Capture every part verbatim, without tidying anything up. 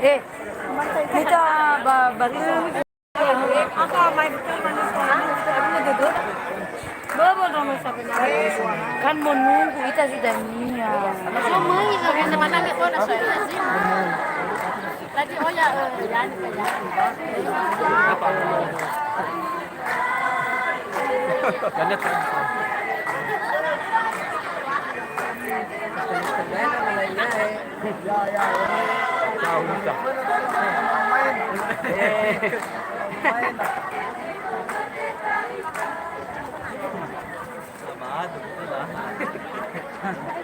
Eh, kita ba-, baru. Kan menunggu, kita sudah niat. Tadi, oh ya, eh, ya, ya.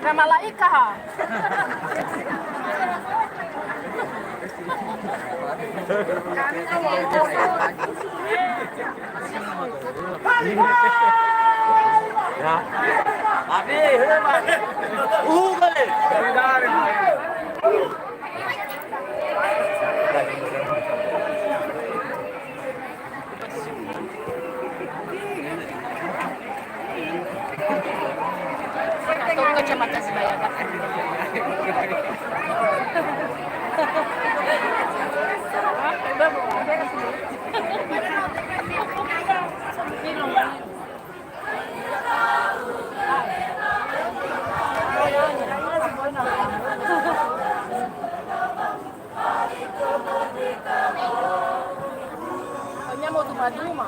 Na malaika ha. Ya. Abi, hela, Mas. Uhu kali. Hanya mau duma-duma.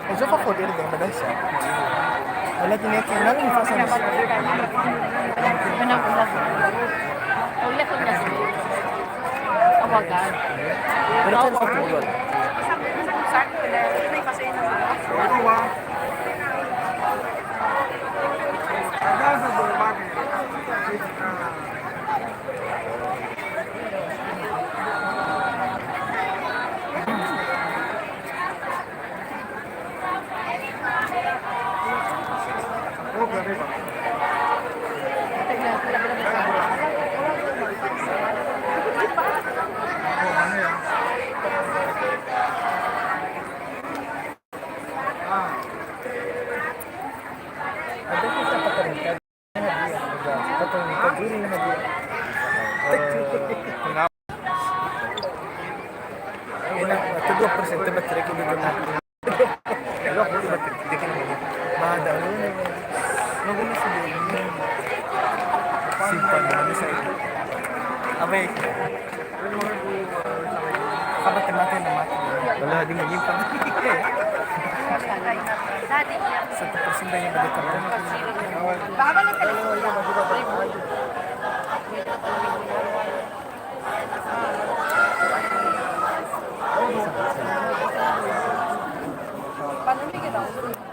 Ho so fafodi ere danga ba dahisa. Wala di nete, na ni fasa ni. Mana pula? Oh, iya, pula. Apa kan? Berarti harus satu bulan. Enak, itu dua persen, itu baterai kita dua. Dua puluh lima detik, detik ini. Bah, dah, nunggu masih dua menit. Simpan manis saya. Apa ya? Apa tempat yang mati? Kalau ada menyimpan. Satu persen yang berdekat. Wie genau.